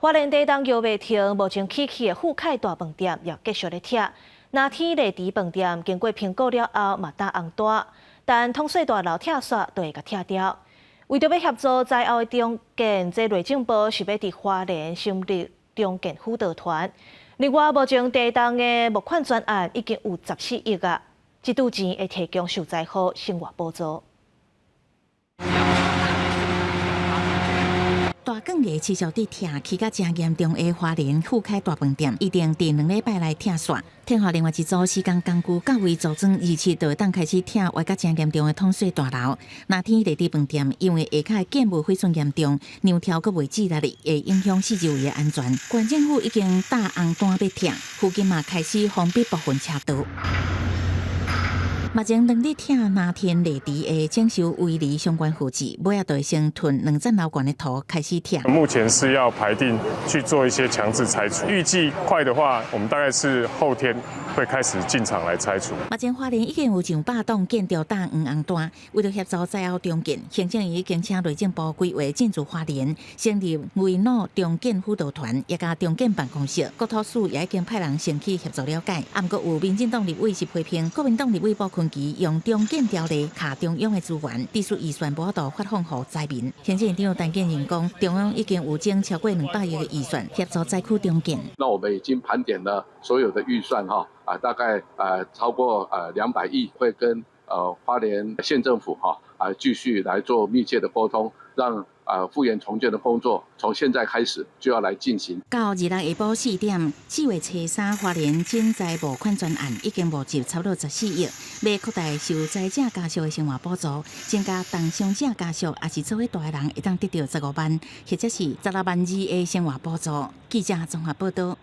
花蓮地動搖袂停，目前起起的富凱大飯店也繼續咧拆。藍天麗池飯店經過評估了後，嘛打紅單，但統稅大樓拆煞就會共拆掉。為著欲協助災後的重建，這內政部是欲佇花蓮成立重建輔導團。另外，目前地動的募款專案已經有14億啊，這筆錢會提供受災戶生活補助。大鋼牙持續佇拆，起甲誠嚴重的花蓮富凱大飯店，一定佇2禮拜內拆煞。天後另外一組施工工具到位組裝，27就會當開始拆歪甲誠嚴重的統稅大樓。藍天麗池飯店因為下跤的建物毀損嚴重，梁柱閣袂支力，會影響四周圍的安全。縣政府已經打紅單欲拆，附近嘛開始封閉部分車道。目前兩日拆藍天麗池的整修圍籬相關負責，尾仔就會先囤兩層樓懸的土開始拆。目前是要排定去做一些強制拆除，預計快的話，我們大概是後天會開始進場來拆除。目前花蓮已經有上百棟建築打黃紅單，為著協助災後重建，行政院已經請內政部規劃進駐花蓮，成立危老重建輔導團，也佮重建辦公室，國土署也已經派人先去協助了解。啊，毋過有民進黨立委是批評國民黨立委傅崐萁用重建條例卡中央的資源，致使預算無法度發放予災民。行政院長陳建仁講，中央已經有整超過200億的預算協助災區重建。那我們已經盤點了所有的預算，哈啊，大概超過200億，會跟花蓮縣政府哈啊繼續來做密切的溝通，讓復原重建的工作從現在開始就要來進行。到26下晡4點，4月初3花蓮賑災募款專案已經募集差不多14億，欲擴大受災者家屬的生活補助，增加重傷者家屬，抑是做伙蹛的人會當得著15萬，或者是16萬2的生活補助。記者綜合報道。